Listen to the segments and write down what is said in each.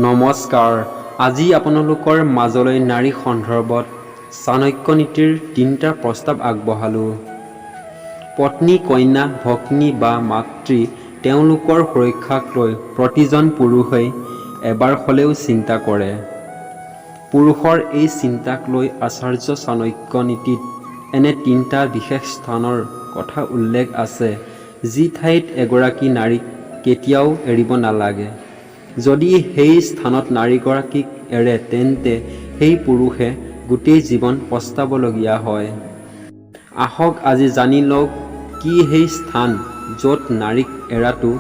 নমস্কাৰ, আজি আপোনালোকৰ মাজলৈ নাৰী সন্দৰ্ভত চাণক্য নীতিৰ তিনিটা প্ৰস্তাৱ আগবঢ়ালোঁ। পত্নী, কন্যা, ভগ্নী বা মাতৃ, তেওঁলোকৰ সুৰক্ষাক লৈ প্ৰতিজন পুৰুষেই এবাৰ হ'লেও চিন্তা কৰে। পুৰুষৰ এই চিন্তাক লৈ আচাৰ্য চাণক্য নীতিত এনে তিনিটা বিশেষ স্থানৰ কথা উল্লেখ আছে, যি ঠাইত এগৰাকী নাৰীক কেতিয়াও এৰিব নালাগে। যদি সেই স্থানত নাৰীগৰাকীক এৰে, তেন্তে সেই পুৰুষে গোটেই জীৱন পস্তাবলগীয়া হয়। আহক আজি জানি লওক কি সেই স্থান য'ত নাৰীক এৰাটো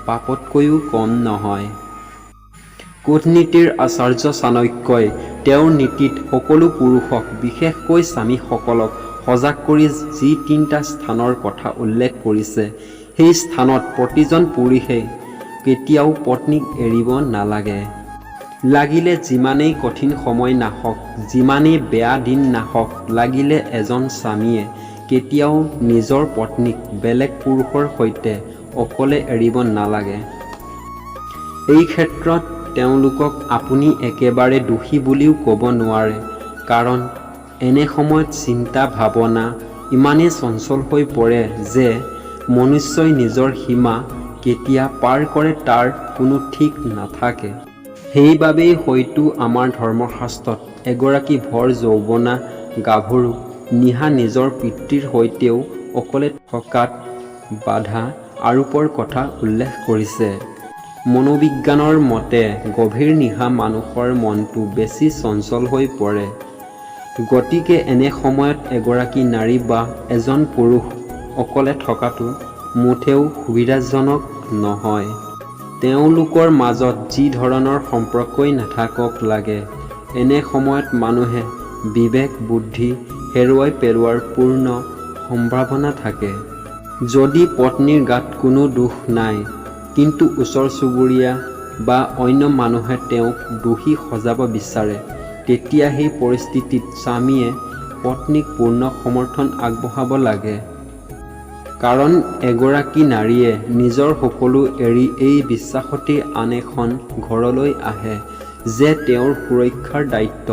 পাপতকৈও কম নহয়। কূটনীতিৰ আচাৰ্য চাণক্যই তেওঁৰ নীতিত সকলো পুৰুষক, বিশেষকৈ স্বামীসকলক সজাগ কৰি যি তিনিটা স্থানৰ কথা উল্লেখ কৰিছে, সেই স্থানত প্ৰতিজন পুৰুষেই কেতিয়াও পত্নীক এৰিব নালাগে। লাগিলে যিমানেই কঠিন সময় নাহক, যিমানেই বেয়া দিন নাহক, লাগিলে এজন স্বামীয়ে কেতিয়াও নিজৰ পত্নীক বেলেগ পুৰুষৰ সৈতে অকলে এৰিব নালাগে। এই ক্ষেত্ৰত তেওঁলোকক আপুনি একেবাৰে দোষী বুলিও ক'ব নোৱাৰে, কাৰণ এনে সময়ত চিন্তা ভাৱনা ইমানেই চঞ্চল হৈ পৰে যে মনুষ্যই নিজৰ সীমা কেতিয়া পাৰ কৰে তাৰ কোনো ঠিক নাথাকে। সেইবাবেই হয়তো আমাৰ ধৰ্মশাস্ত্ৰত এগৰাকী ভৰ যৌৱনা গাভৰুক নিশা নিজৰ পিতৃৰ সৈতেও অকলে থকাত বাধা আৰোপৰ কথা উল্লেখ কৰিছে। মনোবিজ্ঞানৰ মতে গভীৰ নিশা মানুহৰ মনটো বেছি চঞ্চল হৈ পৰে। গতিকে এনে সময়ত এগৰাকী নাৰী বা এজন পুৰুষ অকলে থকাটো মুঠেও সুবিধাজনক নহয়। তেওঁলোকৰ মাজত যি ধৰণৰ সম্পৰ্কই নাথাকক লাগে, এনে সময়ত মানুহে বিবেক বুদ্ধি হেৰুৱাই পেলোৱাৰ পূৰ্ণ সম্ভাৱনা থাকে। যদি পত্নীৰ গাত কোনো দোষ নাই, কিন্তু ওচৰ চুবুৰীয়া বা অন্য মানুহে তেওঁক দোষী সজাব বিচাৰে, তেতিয়া সেই পৰিস্থিতিত স্বামীয়ে পত্নীক পূৰ্ণ সমৰ্থন আগবঢ়াব লাগে। কাৰণ এগৰাকী নাৰীয়ে নিজৰ সকলো এৰি এই বিশ্বাসতেই আন এখন ঘৰলৈ আহে যে তেওঁৰ সুৰক্ষাৰ দায়িত্ব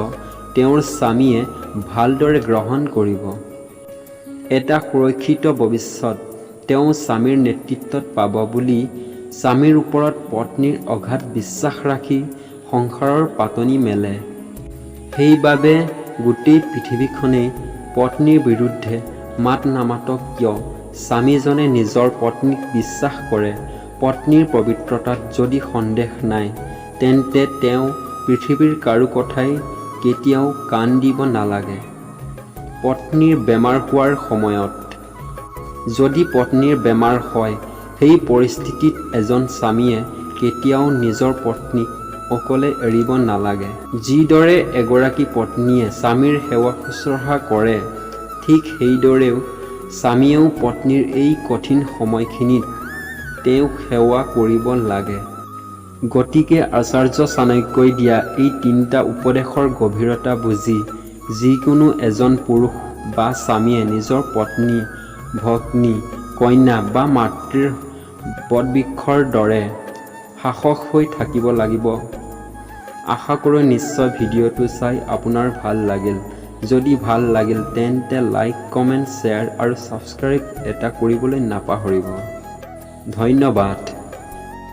তেওঁৰ স্বামীয়ে ভালদৰে গ্ৰহণ কৰিব। এটা সুৰক্ষিত ভৱিষ্যত তেওঁ স্বামীৰ নেতৃত্বত পাব বুলি স্বামীৰ ওপৰত পত্নীৰ অগাধ বিশ্বাস ৰাখি সংসাৰৰ পাতনি মেলে। সেইবাবে গোটেই পৃথিৱীখনেই পত্নীৰ বিৰুদ্ধে মাত নামাতক কিয়, স্বামীজনে নিজৰ পত্নীক বিশ্বাস কৰে, পত্নীৰ পবিত্ৰতাত যদি সন্দেহ নাই, তেন্তে তেওঁ পৃথিৱীৰ কাৰো কথাই কেতিয়াও কাণ দিব নালাগে। পত্নীৰ বেমাৰ হোৱাৰ সময়ত, যদি পত্নীৰ বেমাৰ হয়, সেই পৰিস্থিতিত এজন স্বামীয়ে কেতিয়াও নিজৰ পত্নীক অকলে এৰিব নালাগে। যিদৰে এগৰাকী পত্নীয়ে স্বামীৰ সেৱা শুশ্ৰূষা কৰে, ঠিক সেইদৰেও স্বামীয়েও পত্নীৰ এই কঠিন সময়খিনিত তেওঁক সেৱা কৰিব লাগে। গতিকে আচাৰ্য চাণক্যই দিয়া এই তিনিটা উপদেশৰ গভীৰতা বুজি যিকোনো এজন পুৰুষ বা স্বামীয়ে নিজৰ পত্নী, ভগ্নী, কন্যা বা মাতৃৰ বটবৃক্ষৰ দৰে সাহস হৈ থাকিব লাগিব। আশা কৰোঁ নিশ্চয় ভিডিঅ'টো চাই আপোনাৰ ভাল লাগিল। যদি ভাল লাগিল, তেন্তে লাইক, কমেণ্ট, শ্বেয়াৰ আৰু ছাবস্ক্ৰাইব এটা কৰিবলৈ নাপাহৰিব। ধন্যবাদ।